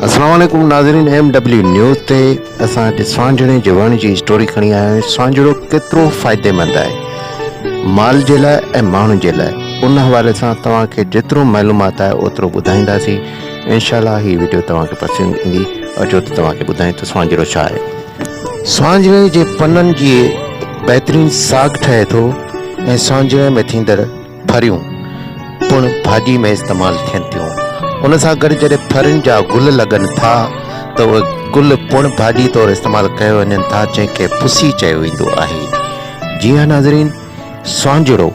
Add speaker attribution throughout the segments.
Speaker 1: السلام عليڪم ناظرين ايم ڊبليو نيوز تي اسان اڄ سوانجهڙي جي وڻ جي اسٽوري کڻي آيا آهيون سوانجهڙو ڪيترو فائديمند آهي مال جي لاء ۽ ماڻهن جي لاء ان حوالي سان توهان کي جيترو معلومات آهي اوترو ٻڌائينداسين انشاء الله هي وڊيو توهان کي پسند ايندي اچو ته توهان کي ٻڌايون ته سوانجهڙو ڇا آهي سوانجهڙي جي پنن جي بهترين ساڳ ٺهي ٿو ۽ سوانجهڙي ۾ ٿيندڙ ڦريون پڻ ڀاڄي ۾ استعمال ٿين ٿيون. ان سان گڏ جڏهن ڦرين جا گل لڳن ٿا ته اهي گل پڻ ڀاڄي طور استعمال ڪيا وڃن ٿا جنهن کي پسي چيو ويندو آهي. جي ها ناظرين سوانجڙو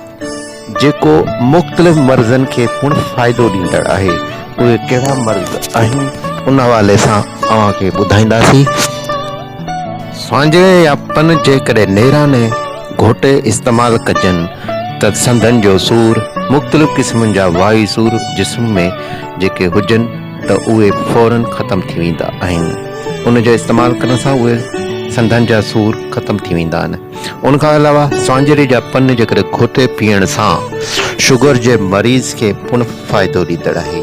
Speaker 1: جيڪو مختلف مرضن کي پڻ فائدو ڏيندڙ آهي. اهي ڪهڙا مرض آهن ان حوالي سان اوهان کي ٻڌائينداسين. سوانجڙي يا پن جيڪڏهن نيراني گهوٽي استعمال ڪجن ته سنڌن جو سور، مختلف قسمن جا وائي سور جسم ۾ جيڪي هجن ته اهي فورن ختم ٿي ويندا آهن. ان جو استعمال ڪرڻ سان اهي سنڌن جا سور ختم ٿي ويندا آهن. ان کان علاوه سوانجڙي جا پن جيڪڏهن گهوٽي پيئڻ سان شگر جي مريض کي پڻ فائدو ڏيندڙ آهي.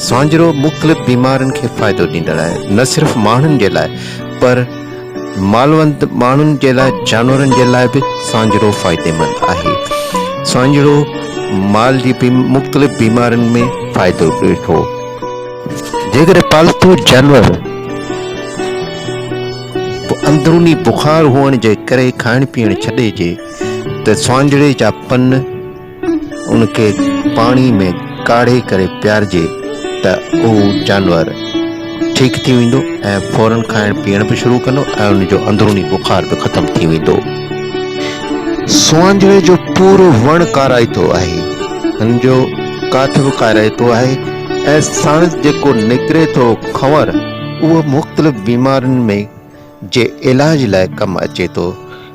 Speaker 1: سوانجرو مختلف بيمارين کي فائدو ڏيندڙ آهي نه صرف ماڻهن جي لاء پر مالوند ماڻهن جي لاء جانورن جي لاء به سوانجرو فائديمند آهي. سوانجرو مال جي مختلف بيمارين ۾ فائدو ڏئي ٿو. جيڪڏهن پالتو جانور اندروني بخار هئڻ جي ڪري کائڻ پيئڻ ڇڏي ته سوانجري جا پن ان کي پاڻي ۾ ڪاڙهي ڪري پيارجي ته اهو جانور ٺيڪ ٿي ويندو ۽ فورن کائڻ پيئڻ به شروع ڪندو ۽ ان جو اندروني بخار به ختم ٿي ويندو. سوانجڙي جو پورو وڻ ڪارائتو آهي. هن جو ڪاٺ به ڪارائتو آهي ۽ ساڻس جيڪو نڪري ٿو کنور اهو مختلف بيمارين ۾ جي علاج لاء ڪم اچي ٿو.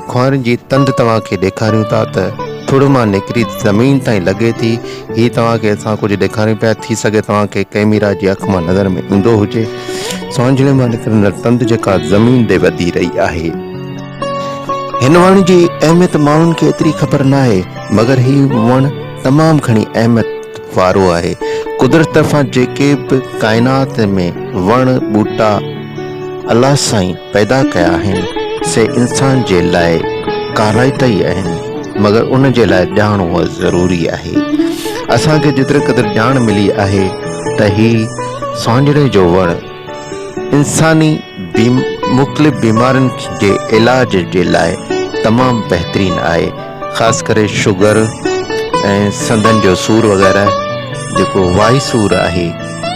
Speaker 1: خوارن جي تند توهان کي ڏيکاريون ٿا ته ٿڙ مان نڪري زمين تائين لڳي ٿي. هي توهان کي اسان ڪجهه ڏيکاريون پيا، ٿي سگهي توهان کي ڪئميرا جي اک مان نظر ۾ ايندو هجي. سوانجهڙي مان نڪرندڙ تند جيڪا زمين ڏي وڌي رهي آهي. هن وڻ جي اهميت ماڻهن کي ايتري خبر ناهي، مگر هي وڻ تمام گهڻي اهميت وارو آهي. قدرت طرفان جيڪي به ڪائنات ۾ وڻ ٻوٽا الله سائين پيدا ڪيا آهن سي انسان جي لاء ڪارائتا ئي آهن مگر ان جي لاء ڄاڻ هئڻ ضروري آهي. اسان کي جيتري قدر ڄاڻ ملي آهي ته هي سوانجڙي جو وڻ انساني مختلف بيمارين جي علاج جي لاء تمام بهترين آهي خاص ڪري شگر ۽ سنڌن جو سور وغيره جيڪو وائي سور آهي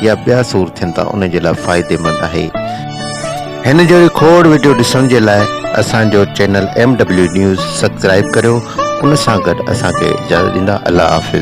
Speaker 1: يا ٻيا سور ٿين ٿا ان جي لاء فائديمند آهي. هن جهڙي کوڙ وڊيو ڏسڻ جي لاء اسان جو channel M W news subscribe ڪريو ان سان گڏ اسان کي اجازت ڏيندا الله حافظ.